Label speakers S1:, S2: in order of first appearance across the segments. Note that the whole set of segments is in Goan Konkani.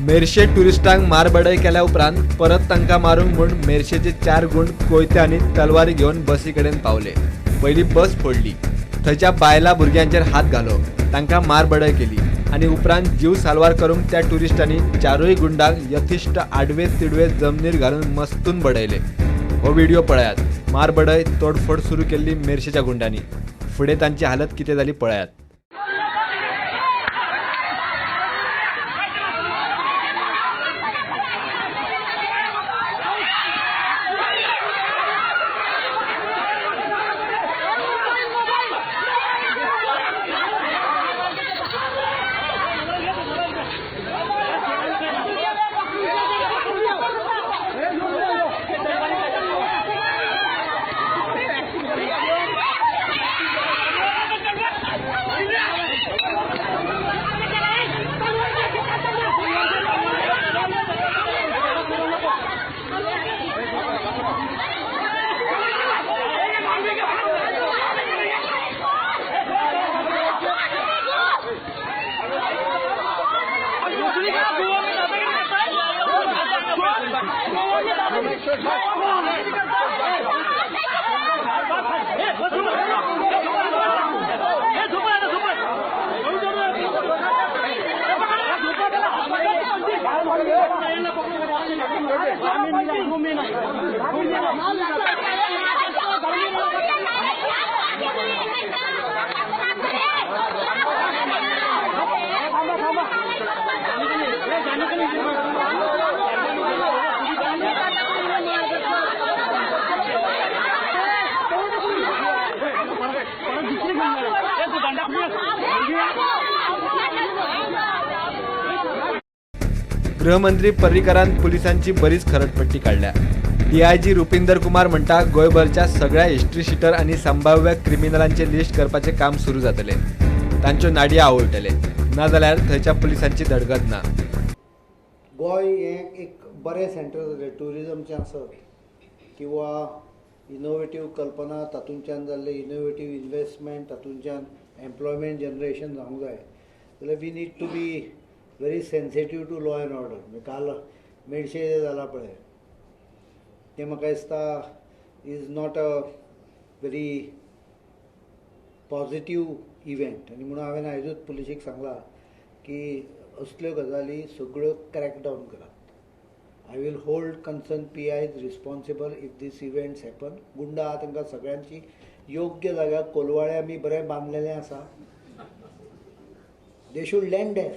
S1: मेरशे ट्युरिस्टांक मारबडय केल्या उपरांत परत तांकां मारूंक म्हूण मेरशेचे 4 गुंड कोयते आनी तलवारी घेवन बसी कडेन पावले. पयली बस फोडली, थंयच्या बायलां भुरग्यांचेर हात घालो, तांकां मारबडय केली आनी उपरांत जीव साल्वार करूंक त्या ट्युरिस्टांनी 4 गुंडांक यथिश्ट आडवे तिडवे जमनीर घालून मस्तून बडयले. हो व्हिडिओ पळयात. मारबडय तोडफोड सुरू केल्ली मेरशेच्या गुंडांनी. फुडें तांची हालत कितें जाली पळयात. गृहमंत्री पर्रीकरान पुलिसांची बरीच खरटपट्टी काडल्या. डीआयजी रुपिंदर कुमार म्हणटा गोंयभरच्या सगळ्या हिस्ट्री शिटर आनी संभाव्य क्रिमिनलांचे लिस्ट करपाचें काम सुरू जातलें. तांच्यो नाडयो आवळटले, नाजाल्यार थंयच्या पुलिसांची धडगत ना.
S2: गोंय हें एक बरें सेंटर जालें ट्युरिजमचें आसत किंवा इनोवेटीव कल्पना, तातूंतल्यान जाल्लें इनोवेटीव इन्वेस्टमेंट, तातूंतल्यान एम्प्लॉयमेंट जनरेशन जावंक जाय. जाल्यार we need to be very sensitive to law and order. काल मेरशे जें जालां पळय तें म्हाका दिसता is not a very positive event. आनी म्हणून हांवें आयजूच पुलिशीक सांगलां की असल्यो गजाली सगळ्यो क्रॅक डावन करात. I will hold concern PIs responsible if these events happen. गुंडा आहा तांकां सगळ्यांची योग्य जाग्यार कोलवाळे आमी बरें बांदलेलें आसा. They should land there.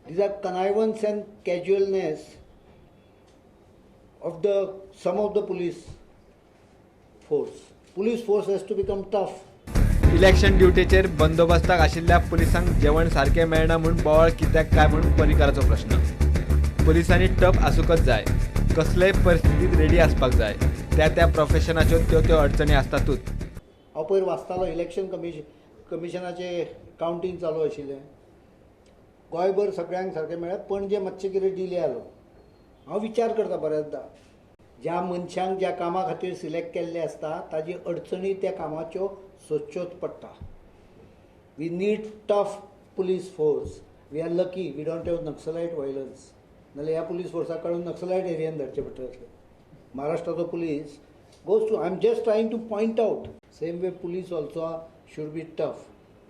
S2: These are connivance and casualness of the some of the police force. Police force has to become tough.
S1: Election ड्युटीचेर बंदोबस्ताक आशिल्ल्या पुलिसांक जेवण सारकें मेळना म्हूण बोवाळ कित्याक काय म्हूण पर्रीकराचो प्रश्न. पुलिसांनी टफ आसूंकच जाय, कसलेय परिस्थितीत रेडी आसपाक जाय. त्या त्या प्रोफेशनाच्यो त्यो त्यो अडचणी आसतातूच.
S2: हांव पयर वाचतालो इलेक्शन कमिशनाचें कावंटींग चालू आशिल्लें. गोंयभर सगळ्यांक सारकें मेळ्ळें, पणजे मातशें कितें डिले जालो. हांव विचार करता बऱ्याचदा ज्या मनशांक ज्या कामा खातीर सिलेक्ट केल्ले आसता ताजी अडचणी त्या कामाच्यो सोदच्योच पडटा. We need tough police force. We are lucky we don't have Naxalite violence. नाल्यार ह्या पुलीस फोर्साक काडून नक्सलायट एरियान धाडचे पडटले आसले. महाराष्ट्राचो police goes to, I am just trying to point out. Same way police also should be tough.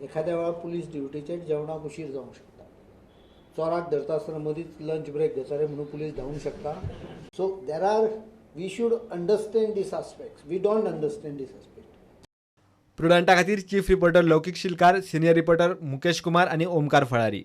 S2: एखाद्या वेळार पुलीस ड्युटीचेर जेवणाक उशीर जावंक शकता. चोराक धरता आसतना मदींच लंच ब्रेक घेता रे म्हणून पुलीस धांवूंक शकता. So there are, we should understand these aspects. We don't understand this aspect.
S1: प्रुडंटा खातीर chief reporter Laukik Shilkar, senior reporter Mukesh Kumar आनी ओमकार फळारी.